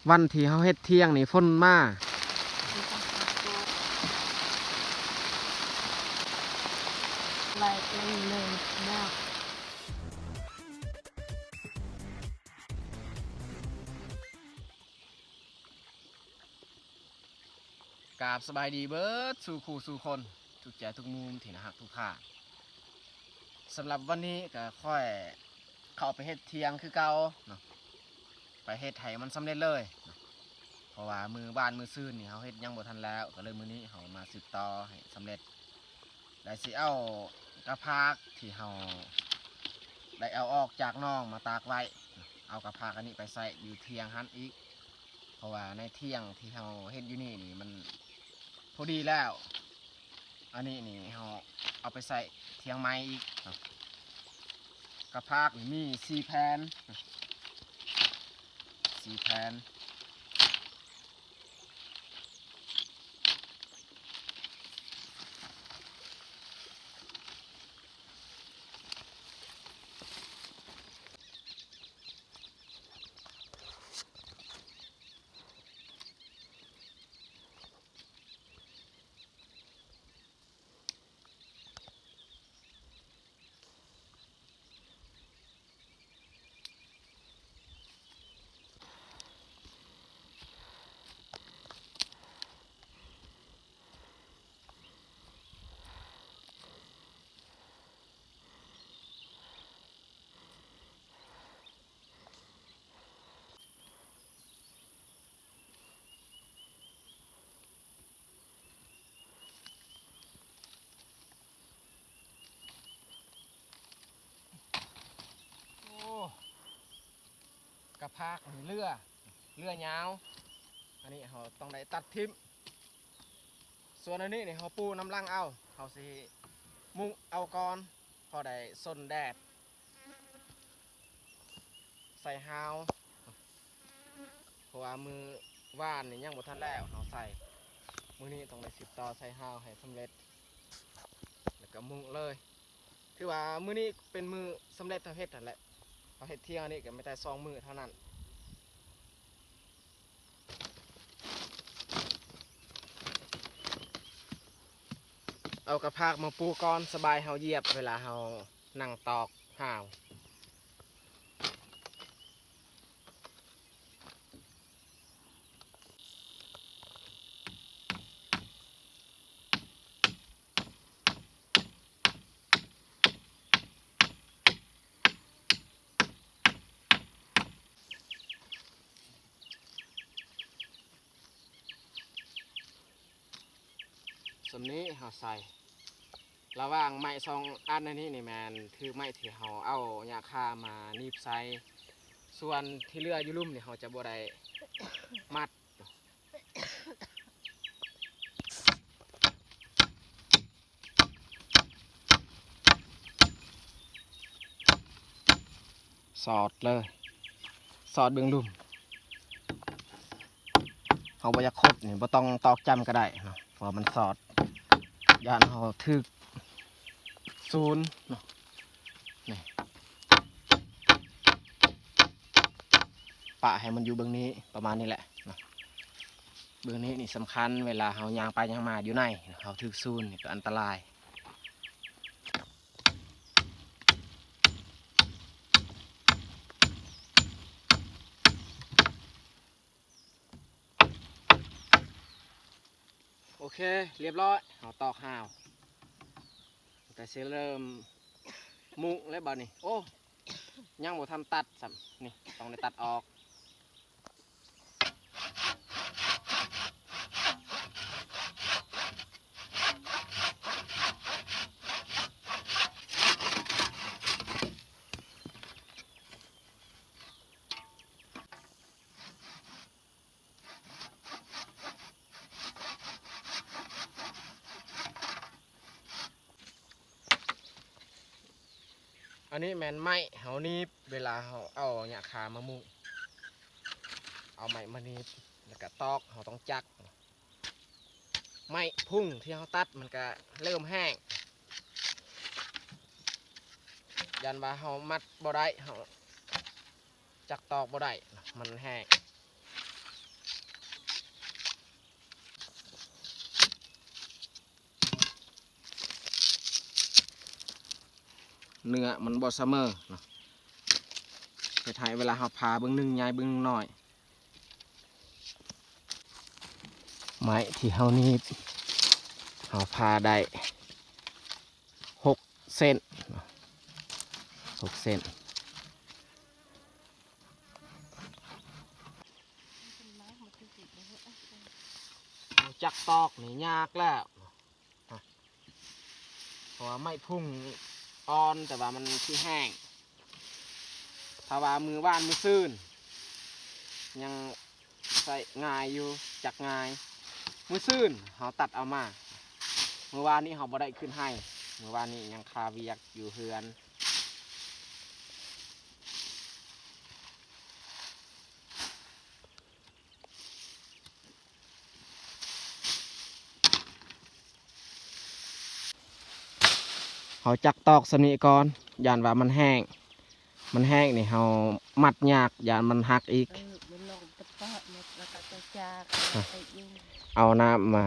ວັນທີ່ເຮົາເຮັດທ່ຽງນີ້ຝົນມາ. ກາບສະບາຍດີເບິດສູ່ຄູ່ສູ່ຄົນ ທຸກໃຈທຸກມຸມທີ່ໜ້າຮັກທຸກທ່ານ. ສຳລັບວັນນີ້ກໍຂ້ອຍເຂົ້າໄປເຮັດທ່ຽງຄືເກົ່າເນາະ, ໄປເຮັດໃຫ້ມັນສຳເລັດເລີຍເນາະ, ເພາະວ່າມື້ວານມື້ຊືນນີ້ເຮົາເຮັດຍັງບໍ່ທັນແລ້ວ, ກໍເລີຍມື້ນີ້ເຮົາມາສືບຕໍ່ໃຫ້ສຳເລັດ. ແລະຊິເອົາກະພາກທີ່ເຮົາໄດ້ເອົາອອກຈາກໜອງມາຕາກໄວ້, ເອົາກະພາກອັນນີ້ໄປໃສ່ຢູ່ທ່ຽງຫັ້ນອີກ, ເພາະວ່າໃນທ່ຽງທີ່ເຮົາເຮັດຢູ່ນີ້ນີ້ມັນພໍດີແລ້ວ. ອັນນີ້ນີ້ເຮົາເອົາໄປໃສ່ທ່ຽງໃໝ່ອີກເນາະ. ກະພາກນີ້ມີສີ່ແຜ່ນ, ສີ່ແຜ່ນ. ໂອ້ ກະພາກນີ້ເຫຼືອ ເຫຼືອຍາວ, ອັນນີ້ເຮົາຕ້ອງໄດ້ຕັດຖິ້ມ. ສ່ວນອັນນີ້ນີ້ເຮົາປູນຳຫຼັງເອົາ, ເຮົາຊິມຸງເອົາກ່ອນ ພໍໄດ້ຊົນແດດ ໃສ່ຮາວ, ເພາະວ່າມື້ວານນີ້ຍັງບໍ່ທັນແລ້ວ ເຮົາໃສ່, ມື້ນີ້ຕ້ອງໄດ້ສືບຕໍ່ໃສ່ຮາວໃຫ້ສຳເລັດ ແລ້ວກໍມຸງເລີຍ. ຖືວ່າມື້ນີ້ເປັນມື້ສຳເລັດເຮົາເຮັດຫັ້ນແຫຼະ, ເຮົາເຮັດທ່ຽງນີ້ກໍມີແຕ່ສອງມື້ເທົ່ານັ້ນ. ເອົາກະພາກມາປູກ່ອນ, ສະບາຍເຮົາຢຽບເວລາເຮົານັ່ງຕອກຮາວ. ສ່ຳນີ້ເຮົາໃສ່ ລະຫວ່າງໄມ້ສອງອັນອັນນີ້ນີ້ແມ່ນຖືກໄມ້ທີ່ເຮົາເອົາຫຍ້າຄາມາໜີບໃສ່, ສ່ວນທີ່ເຫຼືອຢູ່ລຸ່ມນີ້ເຮົາຈະບໍ່ໄດ້ມັດ. ສອດເລີຍ ສອດເບິ່ງລຸ່ມ. ເຮົາບໍ່ຢາກຂຸດນີ້ ບໍ່ຕ້ອງຕອກຈ້ຳກໍໄດ້ເນາະ ເພາະວ່າມັນສອດ ຢ້ານເຮົາຖືກສູນເນາະ. ນີ້ ປະໃຫ້ມັນຢູ່ເບື້ອງນີ້ ປະມານນີ້ແຫຼະເນາະ. ເບື້ອງນີ້ນີ້ສຳຄັນ ເວລາເຮົາຍ່າງໄປຍ່າງມາຢູ່ໃນ ເຮົາຖືກສູນນີ້ກໍອັນຕະລາຍ. ໂອເຄ ລຽບຮ້ອຍ ເຮົາຕອກຮາວ ກໍຊິເລີ່ມມຸງແລ້ວບາດນີ້. ໂອ້ ຍັງບໍ່ທັນຕັດຊ້ຳ ນີ້ຕ້ອງໄດ້ຕັດອອກ. ອັນນີ້ແມ່ນໄມ້ເຮົາໜີບ ເວລາເຮົາເອົາຫຍ້າຄາມາມຸງ ເອົາໄມ້ມາໜີບ ແລ້ວກະຕອກ ເຮົາຕ້ອງຈັກ ໄມ້ພຸ້ງທີ່ເຮົາຕັດມັນກະເລີ່ມແຫ້ງ ຢ້ານວ່າເຮົາມັດບໍ່ໄດ້ ເຮົາຈັກຕອກບໍ່ໄດ້ ມັນແຫ້ງ. ເນື້ອມັນບໍ່ສະເໝີເນາະ ເຮັດໃຫ້ເວລາເຮົາຜ່າເບື້ອງໜຶ່ງໃຫຍ່ເບື້ອງໜຶ່ງນ້ອຍ. ໄມ້ທີ່ເຮົາໜີບ ເຮົາຜ່າໄດ້ຫົກເຊັນເນາະ ຫົກເຊັນ. ຈັກຕອກນີ້ຍາກແລ້ວ ເພາະວ່າໄມ້ພຸ່ງອ່ອນ ແຕ່ວ່າມັນຊິແຫ້ງ. ຖ້າວ່າມື້ວານມື້ຊືນຍັງໃຊ້ງ່າຍຢູ່ ຈັກງ່າຍ. ມື້ຊືນເຮົາຕັດເອົາມາ ມື້ວານນີ້ເຮົາບໍ່ໄດ້ຂຶ້ນໄຮ່ ມື້ວານນີ້ຍັງຄາວຽກຢູ່ເຮືອນ. ເຮົາຈັກຕອກສ່ຳນີ້ກ່ອນ ຢ້ານວ່າມັນແຫ້ງ ມັນແຫ້ງນີ້ເຮົາມັດຍາກ ຢ້ານມັນຫັກອີກ. ເອີ ມັນລົງຕະເປາະໝົດ ແລ້ວກໍຈະຈາກ ຮະ ໄປຢູ່ ເອົານ້ຳມາ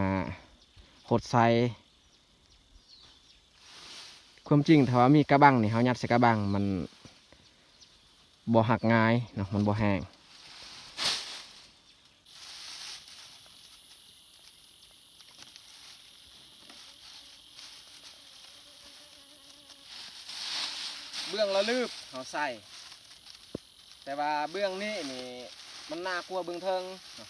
ຫົດໃສ່. ຄວາມຈິງຖ້າວ່າມີກະບັງນີ້ ເຮົາຍັດໃສ່ກະບັງ ມັນບໍ່ຫັກງ່າຍເນາະ ມັນບໍ່ແຫ້ງ. ເບື້ອງລະລຶບເຮົາໃສ່ ແຕ່ວ່າເບື້ອງນີ້ນີ້ມັນໜາກວ່າເບື້ອງເທິງເນາະ.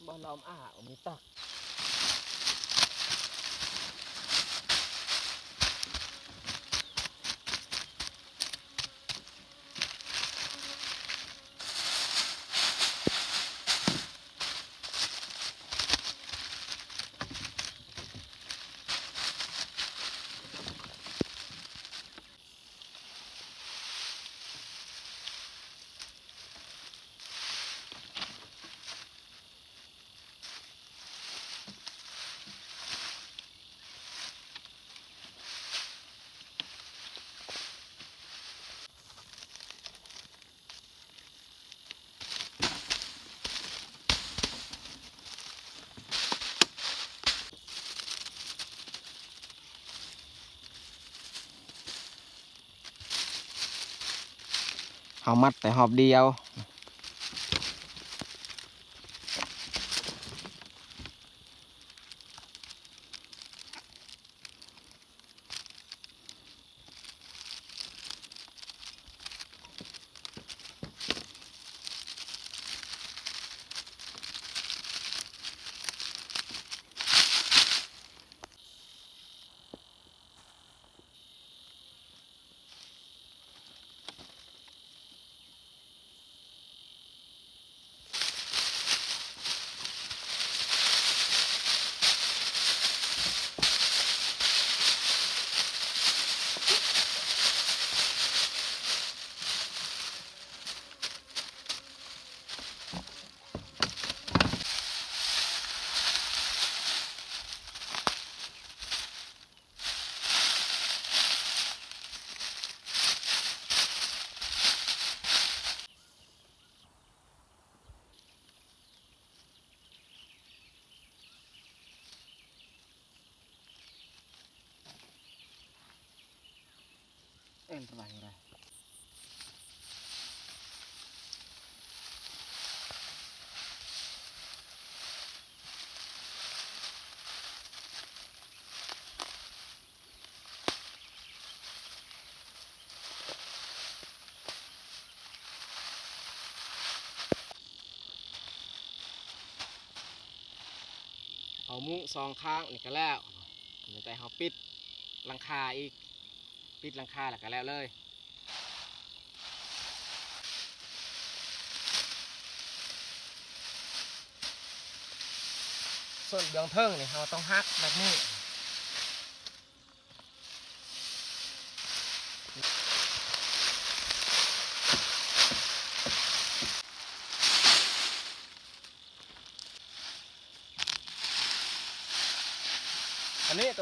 ບໍ່ລອມອາ ມີຕັກ. ເຮົາມັດແຕ່ຮອບດຽວ. ເອັນສະບາຍຢູ່ໄດ໋. ເອົາມຸງສອງຂ້າງນີ້ກໍແລ້ວ, ມີແຕ່ເຮົາປິດຫຼັງຄາອີກ, ປິດຫຼັງຄາແລ້ວກໍແລ້ວເລີຍ. ສ່ວນເບື້ອງເທິງນີ້ເຮົາຕ້ອງຫັກແບບນີ້. ເ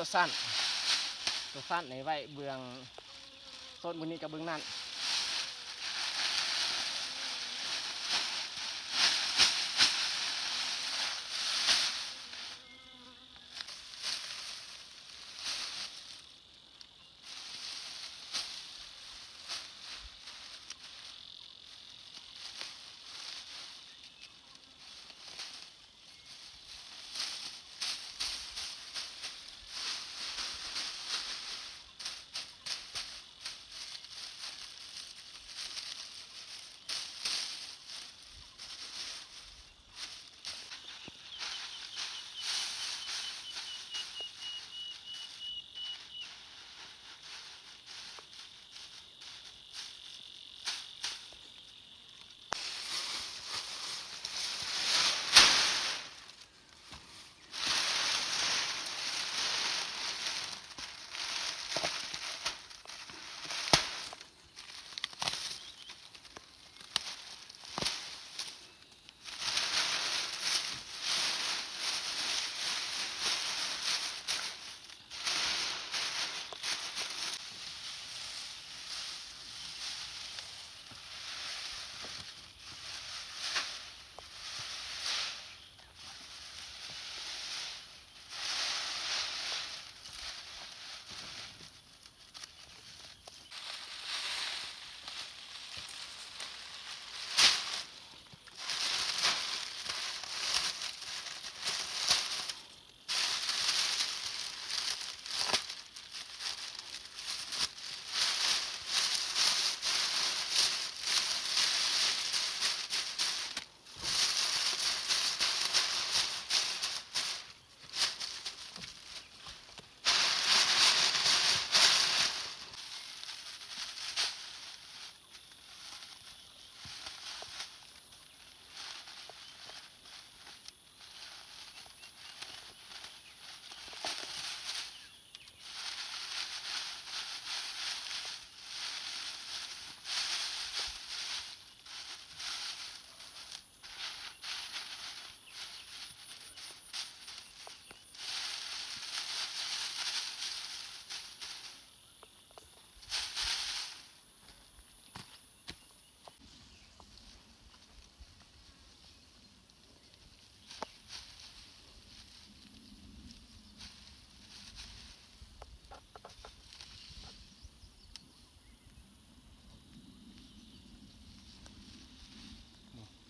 ຕົວສັ້ນ ຕົວສັ້ນນີ້ໄວ້ເບື້ອງ ໂຊນເບື້ອງນີ້ກັບເບື້ອງນັ້ນ.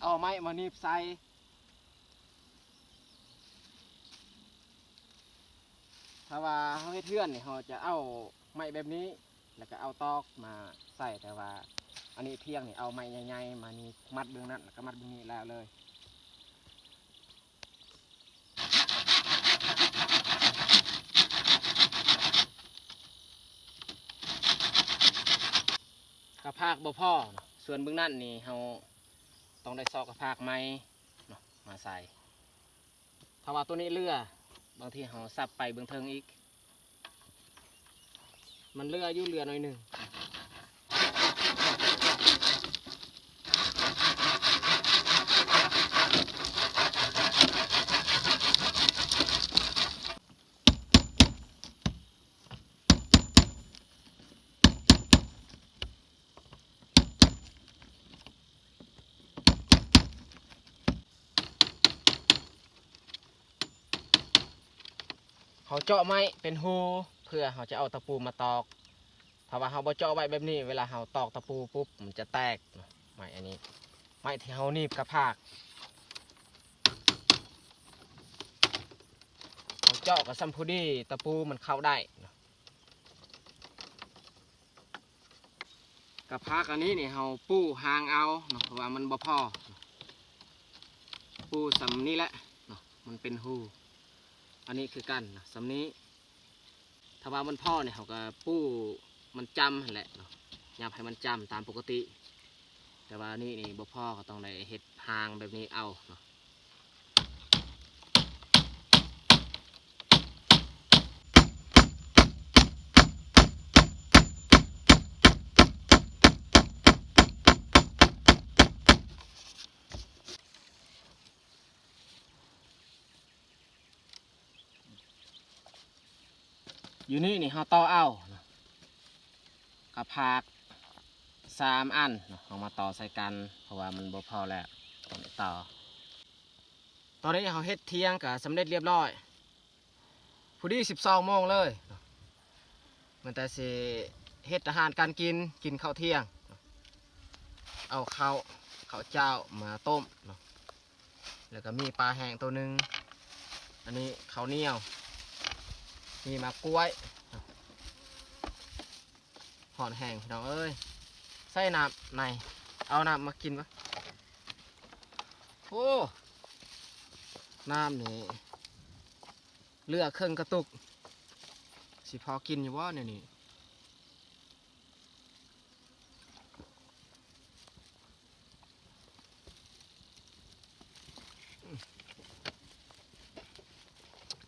ເອົາໄມ້ມາໜີບໃສ່. ຖ້າວ່າເຮົາເຮັດເຮືອນນີ້ ເຮົາຈະເອົາໄມ້ແບບນີ້ ແລ້ວກໍເອົາຕອກມາໃສ່, ແຕ່ວ່າອັນນີ້ພຽງນີ້ ເອົາໄມ້ໃຫຍ່ໆມານີ້ ມັດເບື້ອງນັ້ນ ແລ້ວກໍມັດເບື້ອງນີ້ ແລ້ວເລີຍ. ກະພາກບໍ່ພໍເນາະ, ສ່ວນເບື້ອງນັ້ນນີ້ ເຮົາຕ້ອງໄດ້ຊອກກະພາກໃໝ່ເນາະ ມາໃສ່. ຖ້າວ່າໂຕນີ້ເຫຼືອ, ບາງທີເຮົາສັບໄປເບື້ອງເທິງອີກ, ມັນເຫຼືອຢູ່ ເຫຼືອໜ້ອຍໜຶ່ງ. ເຮົາເຈາະໄມ້ເປັນຮູ ເພື່ອເຮົາຈະເອົາຕະປູມາຕອກ. ຖ້າວ່າເຮົາບໍ່ເຈາະໄວ້ແບບນີ້, ເວລາເຮົາຕອກຕະປູປຸບ ມັນຈະແຕກເນາະ. ໄມ້ອັນນີ້ ໄມ້ທີ່ເຮົາໜີບກະພາກ ເຮົາເຈາະກໍສ່ຳພໍດີ ຕະປູມັນເຂົ້າໄດ້ເນາະ. ກະພາກອັນນີ້ນີ້ ເຮົາປູຫາງເອົາເນາະ, ເພາະວ່າມັນບໍ່ພໍ. ປູສ່ຳນີ້ແຫຼະເນາະ, ມັນເປັນຮູ. ອັນນີ້ຄືກັນເນາະ, ສ່ຳນີ້. ຖ້າວ່າມັນພໍນີ້ ເຮົາກໍປູມັນຈ້ຳຫັ້ນແຫຼະເນາະ, ຫຍັບໃຫ້ມັນຈ້ຳຕາມປົກກະຕິ. ແຕ່ວ່ານີ້ນີ້ບໍ່ພໍ ກໍຕ້ອງໄດ້ເຮັດຫາງແບບນີ້ເອົາເນາະ. ເ ຢູ່ນີ້ນີ້ເຮົາຕໍ່ເອົາເນາະ ກະພາກສາມອັນເນາະ ເຮົາມາຕໍ່ໃສ່ກັນ ເພາະວ່າມັນບໍ່ພໍແລ້ວ ຕ້ອງໄດ້ຕໍ່. ຕອນນີ້ເຮົາເຮັດທ່ຽງກະສຳເລັດລຽບລ້ອຍ ພໍດີສິບສອງໂມງເລີຍເນາະ ແມ່ນແຕ່ຊິເຮັດອາຫານການກິນ ກິນເຂົ້າທ່ຽງເນາະ ເອົາເຂົ້າ ເຂົ້າເຈົ້າມາຕົ້ມເນາະ ແລ້ວກໍມີປາແຫ້ງໂຕໜຶ່ງ ອັນນີ້ເຂົ້າໜຽວ ມີໝາກກ້ວຍ ຮ້ອນແຮງພີ່ນ້ອງເອີຍ ໃສ່ນ້ຳໃນ ເອົານ້ຳມາກິນກ່ອນ. ໂອ້ ນ້ຳນີ້ເຫຼືອເຄິ່ງກະຕຸກ ຊິພໍກິນຢູ່ບໍ່ແນວນີ້?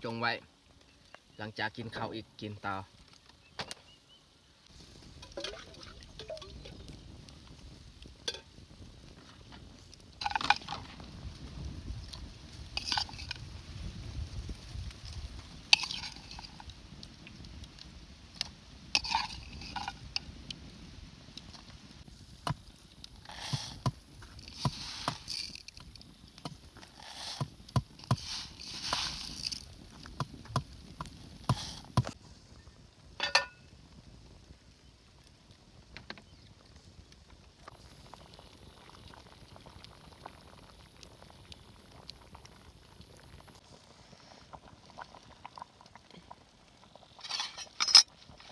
ຈົ່ງໄວ້ ຫຼັງຈາກກິນເຂົ້າອີກ ກິນຕໍ່.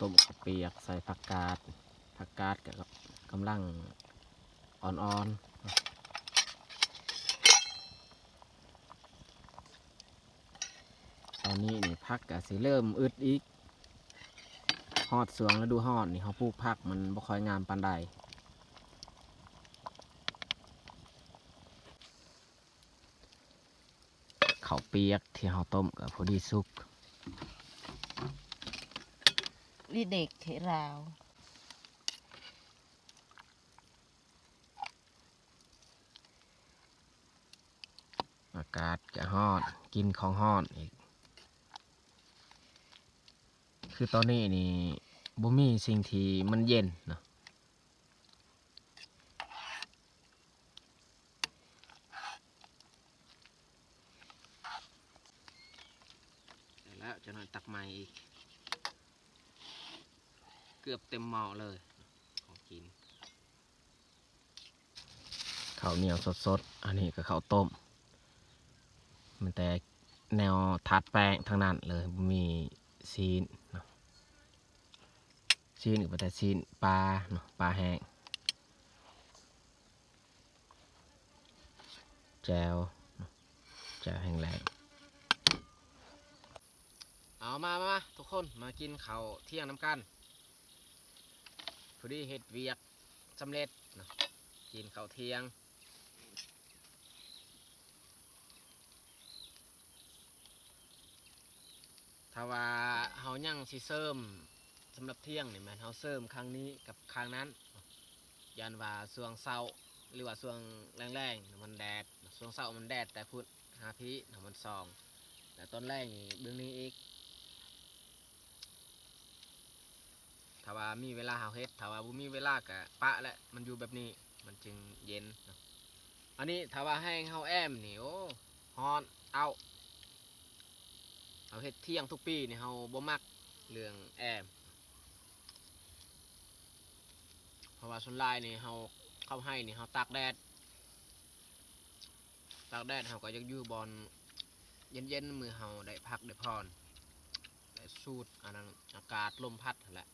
ຕົ້ມເຂົ້າປຽກໃສ່ຜັກກາດ ຜັກກາດກໍກຳລັງອ່ອນໆ. ຕອນນີ້ນີ້ຜັກກະຊິເລີ່ມອຶດອີກ ຮອດຊ່ວງລະດູຮ້ອນນີ້ເຮົາປູກຜັກມັນບໍ່ຄ່ອຍງາມປານໃດ. ເຂົ້າປຽກທີ່ເຮົາຕົ້ມກໍພໍດີສຸກ. ລີເດັກເຂລາວ. ອາກາດກະຮ້ອນ ກິນຂອງຮ້ອນອີກ ຄືຕອນນີ້ນີ້ບໍ່ມີສິ່ງທີ່ມັນເຢັນເນາະ. ແລ້ວຈະໜ້ອຍຕັກໃໝ່ອີກ ເກືອບເຕັມໝໍ້ເລີຍ ຂອງກິນ. ເຂົ້າໜຽວສົດໆ ອັນນີ້ກໍເຂົ້າຕົ້ມ ມີແຕ່ແນວທາດແປ້ງທັງນັ້ນເລີຍ ບໍ່ມີຊີ້ນເນາະ ຊີ້ນກໍມີແຕ່ຊີ້ນປາເນາະ ປາແຫ້ງ ແຈ່ວເນາະ ແຈ່ວແຫ້ງແລ້ງ. ເອົາ ມາ ມາ ມາ ທຸກຄົນ ມາກິນເຂົ້າທ່ຽງນຳກັນ. ພໍດີເຮັດວຽກສຳເລັດເນາະ ກິນເຂົ້າທ່ຽງ. ຖ້າວ່າເຮົາຍັງຊິເສີມສຳລັບທ່ຽງນີ້ ແມ່ນເຮົາເສີມຂ້າງນີ້ກັບຂ້າງນັ້ນ. ຢ້ານວ່າຊ່ວງເຊົ້າ ຫຼືວ່າຊ່ວງແລງໆ ມັນແດດ ຊ່ວງເຊົ້າມັນແດດແຕ່ພຸ້ນຫາພີ້ ມັນສ່ອງ ແລ້ວຕອນແລງນີ້ເບິ່ງນີ້ອີກ. ຖ້າວ່າມີເວລາເຮົາເຮັດ ຖ້າວ່າບໍ່ມີເວລາກະປະແຫຼະ ມັນຢູ່ແບບນີ້ ມັນຈຶ່ງເຢັນເນາະ. ອັນນີ້ຖ້າວ່າແຮງເຮົາແອ້ມນີ້ ໂອ້ ຮ້ອນເອົ້າ. ເຮົາເຮັດທ່ຽງທຸກປີນີ້ ເຮົາບໍ່ມັກເລື່ອງແອ້ມ ເພາະວ່າສ່ວນຫຼາຍນີ້ເຮົາເຂົ້າໄຮ່ນີ້ ເຮົາຕາກແດດ ຕາກແດດ ເຮົາກໍຢາກຢູ່ບ່ອນເຢັນໆ ມື້ເຮົາໄດ້ພັກໄດ້ຜ່ອນ ໄດ້ສູດອັນນັ້ນ ອາກາດລົມພັດຫັ້ນແຫຼະ. ເ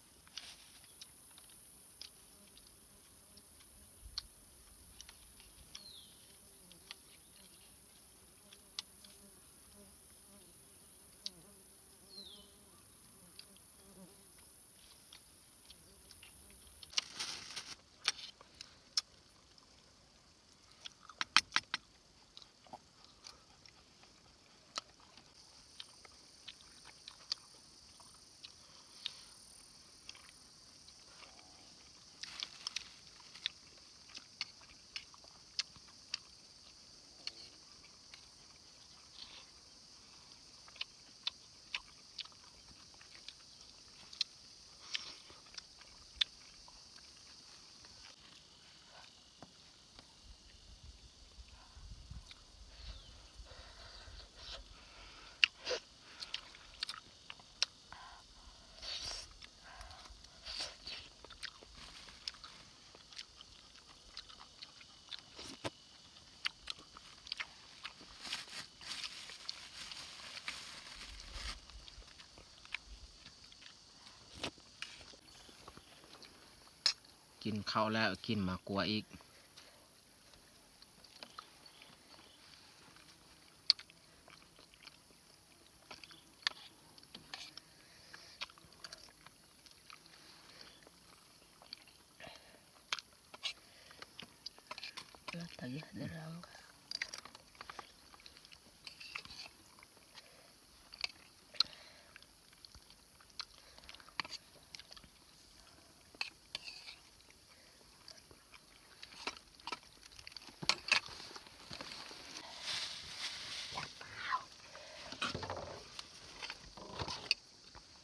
ກິນເຂົ້າແລ້ວ ກິນໝາກກ້ວຍອີກ.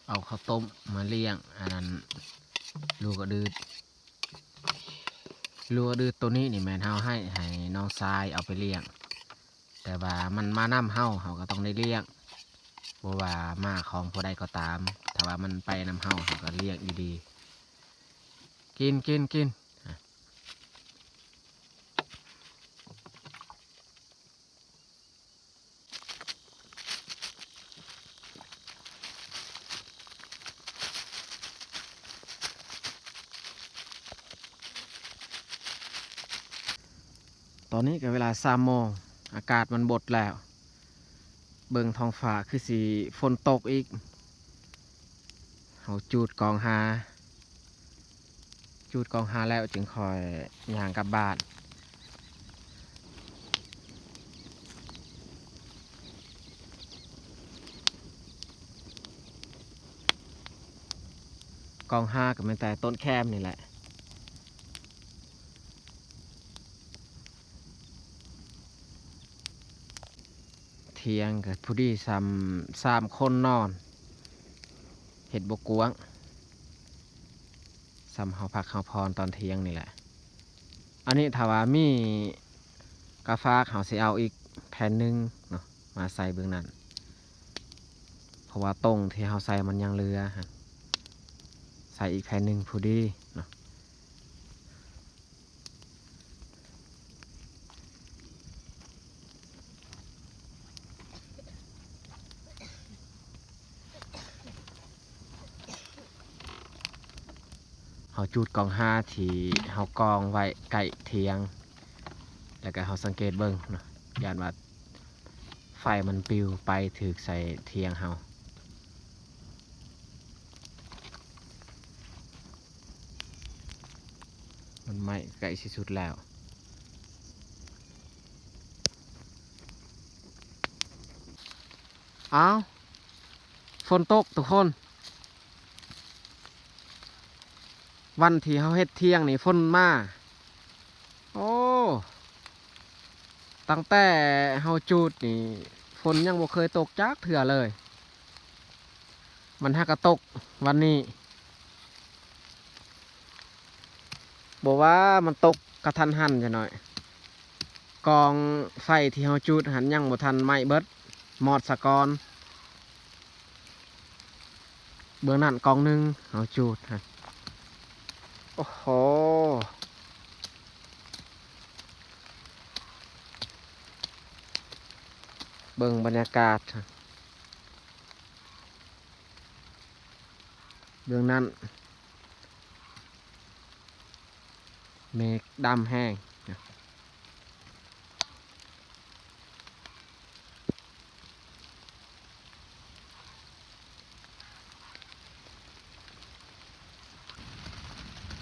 ເອົາເຂົ້າຕົ້ມມາລ້ຽງ ອັນນັ້ນ ລູກກະດືດ ລູກກະດືດໂຕນີ້ນີ້ແມ່ນເຮົາໃຫ້ ໃຫ້ນ້ອງຊາຍເອົາໄປລ້ຽງ ແຕ່ວ່າມັນມານຳເຮົາ ເຮົາກໍຕ້ອງໄດ້ລ້ຽງ ບໍ່ວ່າໝາຂອງຜູ້ໃດກໍຕາມ ຖ້າວ່າມັນໄປນຳເຮົາ ເຮົາກໍລ້ຽງດີໆ. ກິນ ກິນ ກິນ. ຕອນນີ້ກໍເວລາສາມໂມງ ອາກາດມັນບົດແລ້ວ ເບິ່ງທ້ອງຟ້າຄືຊິຝົນຕົກອີກ. ເຮົາຈູດກອງຫາ ຈູດກອງຫາແລ້ວຈຶ່ງຄ່ອຍຍ່າງກັບບ້ານ. ກອງຫາກໍແມ່ນແຕ່ຕົ້ນແຄມນີ້ແຫຼະ. ຖຽງກໍພໍດີສ່ຳສາມຄົນນອນ ເຮັດບໍ່ກວ້າງ ສ່ຳເຮົາພັກເຮົາພອນຕອນທ່ຽງນີ້ແຫຼະ. ອັນນີ້ຖ້າວ່າມີກະຟາກ ເຮົາຊິເອົາອີກແຜ່ນໜຶ່ງເນາະ ມາໃສ່ເບື້ອງນັ້ນ ເພາະວ່າຕົງທີ່ເຮົາໃສ່ມັນຍັງເຫຼືອ ໃສ່ອີກແຜ່ນໜຶ່ງພໍດີເນາະ. ເຮົາຈູດກອງຫາທີ່ເຮົາກອງໄວ້ໃກ້ຖຽງ ແລ້ວກໍເຮົາສັງເກດເບິ່ງເນາະ ຢ້ານວ່າໄຟມັນປິວໄປຖືກໃສ່ຖຽງເຮົາ. ມັນໄໝ້ໃກ້ຊິສຸດແລ້ວ. ອ້າວ ຝົນຕົກທຸກຄົນ. ວັນທີ່ເຮົາເຮັດຖຽງນີ້ຝົນມາ. ໂອ້ ຕັ້ງແຕ່ເຮົາຈູດນີ້ ຝົນຍັງບໍ່ເຄີຍຕົກຈັກເທື່ອເລີຍ. ມັນຫາກະຕົກວັນນີ້. ບໍ່ວ່າມັນຕົກກະທັນຫັນຈັກໜ້ອຍ. ກອງໄຟທີ່ເຮົາຈູດຫັ້ນຍັງບໍ່ທັນໄໝ້ເບິດ, ມອດສາກ່ອນ. ເບື້ອງນັ້ນກອງໜຶ່ງເຮົາຈູດຫັ້ນ. ໂອ້ໂຫ ເບິ່ງບັນຍາກາດ. ເບື້ອງນັ້ນເມກດຳແຮງ.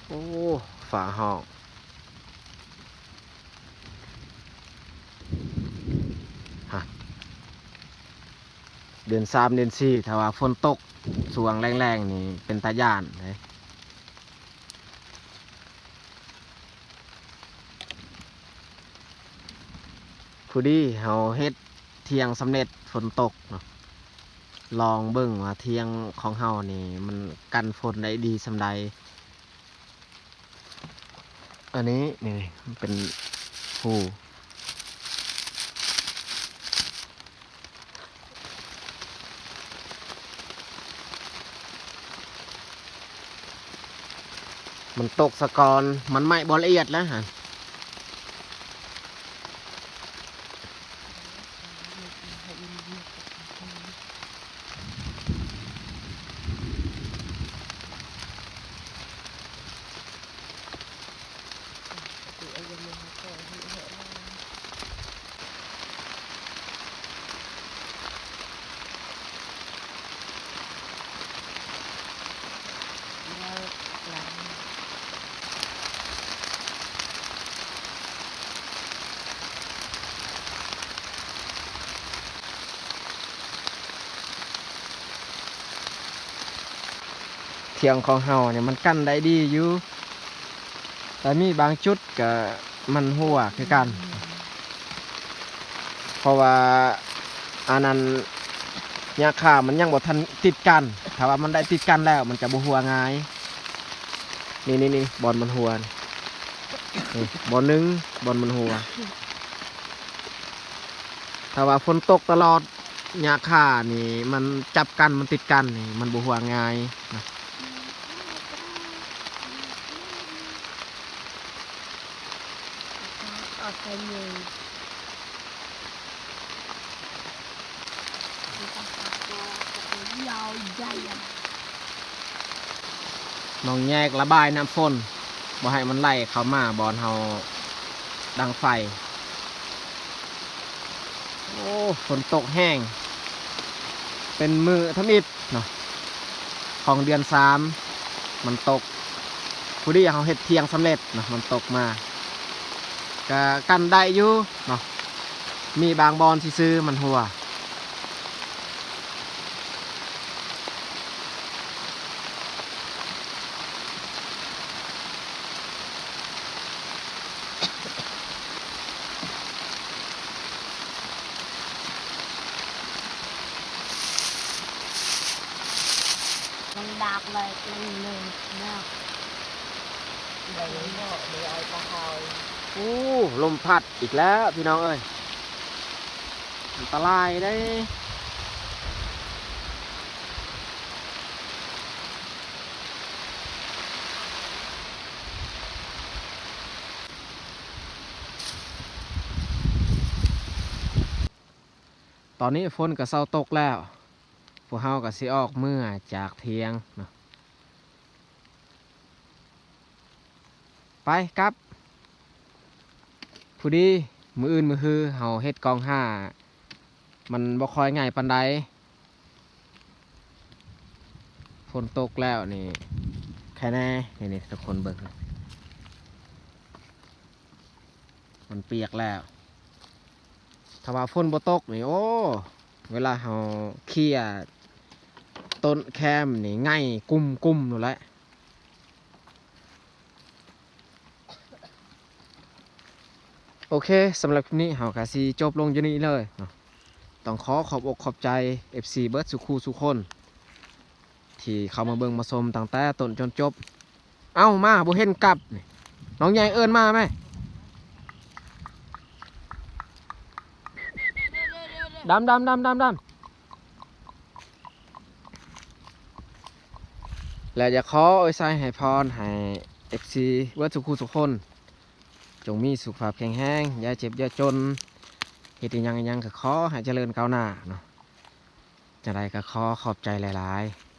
ໂອ້ ຟ້າຮ້ອງ. ຮະ ເດືອນສາມເດືອນສີ່ ຖ້າວ່າຝົນຕົກຊ່ວງແລງໆນີ້ເປັນຕາຢ້ານເດ້. ພໍດີເຮົາເຮັດຖຽງສຳເລັດ ຝົນຕົກເນາະ, ລອງເບິ່ງວ່າຖຽງຂອງເຮົານີ້ມັນກັນຝົນໄດ້ດີສ່ຳໃດ. ອັນນີ້ ນີ້ ນີ້ ມັນເປັນຮູ ມັນຕົກສາກ່ອນ ມັນໄໝ້ບໍ່ລະອຽດແລ້ວຫັ້ນ. ເ ຖຽງຂອງເຮົານີ້ມັນກັ້ນໄດ້ດີຢູ່ ແຕ່ມີບາງຈຸດກໍມັນຮົ່ວຄືກັນ ເພາະວ່າອັນນັ້ນ ຫຍ້າຄາມັນຍັງບໍ່ທັນຕິດກັນ ຖ້າວ່າມັນໄດ້ຕິດກັນແລ້ວ ມັນຈະບໍ່ຮົ່ວງ່າຍ. ນີ້ໆໆ ບ່ອນມັນຮົ່ວນີ້ ນີ້ບ່ອນໜຶ່ງ ບ່ອນມັນຮົ່ວ. ຖ້າວ່າຝົນຕົກຕະຫຼອດ ຫຍ້າຄານີ້ມັນຈັບກັນ ມັນຕິດກັນນີ້ ມັນບໍ່ຮົ່ວງ່າຍນະ. ນ້ອງແຍກລະບາຍນ້ຳຝົນ ບໍ່ໃຫ້ມັນໄຫຼເຂົ້າມາບ່ອນເຮົາດັງໄຟ. ໂອ້ ຝົນຕົກແຮງ ເປັນມື້ທຳອິດເນາະ ຂອງເດືອນສາມ ມັນຕົກ. ພໍດີເຮົາເຮັດຖຽງສຳເລັດເນາະ ມັນຕົກມາ ກະກັນໄດ້ຢູ່ເນາະ ມີບາງບ່ອນຊື່ໆ ມັນຮົ່ວ. ມັນດາກໄວ້ ມັນເລີຍນະ ໄດ້ເນາະ ໄດ້ເອົາປາເຂົາ. ໂອ້ ລົມພັດອີກແລ້ວພີ່ນ້ອງເອີຍ ອັນຕະລາຍເດ້. ຕອນນີ້ຝົນກໍເຊົາຕົກແລ້ວ ພວກເຮົາກໍຊິອອກເມືອຈາກຖຽງເນາະ. ໄປກັບ ພໍດີມື້ອື່ນມື້ຮືເຮົາເຮັດກອງຫຍ້າ ມັນບໍ່ຄ່ອຍງ່າຍປານໃດ. ຝົນຕົກແລ້ວນີ້ ແຄ່ແນ່ ນີ້ໆ ທຸກຄົນເບິ່ງ ມັນປຽກແລ້ວ. ຖ້າວ່າຝົນບໍ່ຕົກນີ້ ໂອ້ ເວລາເຮົາເຄຍຕົ້ນແຄມນີ້ ໄງ່ກຸ້ມໆໂລດແຫຼະ. ໂອເຄ ສຳລັບຄລິບນີ້ເຮົາກະຊິຈົບລົງຢູ່ນີ້ເລີຍເນາະ. ຕ້ອງຂໍຂອບອົກຂອບໃຈ ເອັຟຊີ ເບິດສູ່ຄູ່ສູ່ຄົນ ທີ່ເຂົ້າມາເບິ່ງມາຊົມຕັ້ງແຕ່ຕົ້ນຈົນຈົບ. ເອົ້າ ມາບໍ່ເຫັນກັບ ນ້ອງໃຫຍ່ເອີ້ນມາແມ. ດຳ ດຳ ດຳ ດຳ ດຳ. ແລະ ຢາກຂໍອວຍໄຊໃຫ້ພອນໃຫ້ ເອັຟຊີ ເບິດສູ່ຄູ່ສູ່ຄົນ ຈົ່ງມີສຸຂະພາບແຂງແຮງ ຢ່າເຈັບຢ່າຈົນ ເຮັດອີ່ຫຍັງອີ່ຫຍັງກໍຂໍໃຫ້ຈະເລີນກ້າວໜ້າເນາະ. ຈັ່ງໃດກໍຂໍຂອບໃຈຫຼາຍໆ.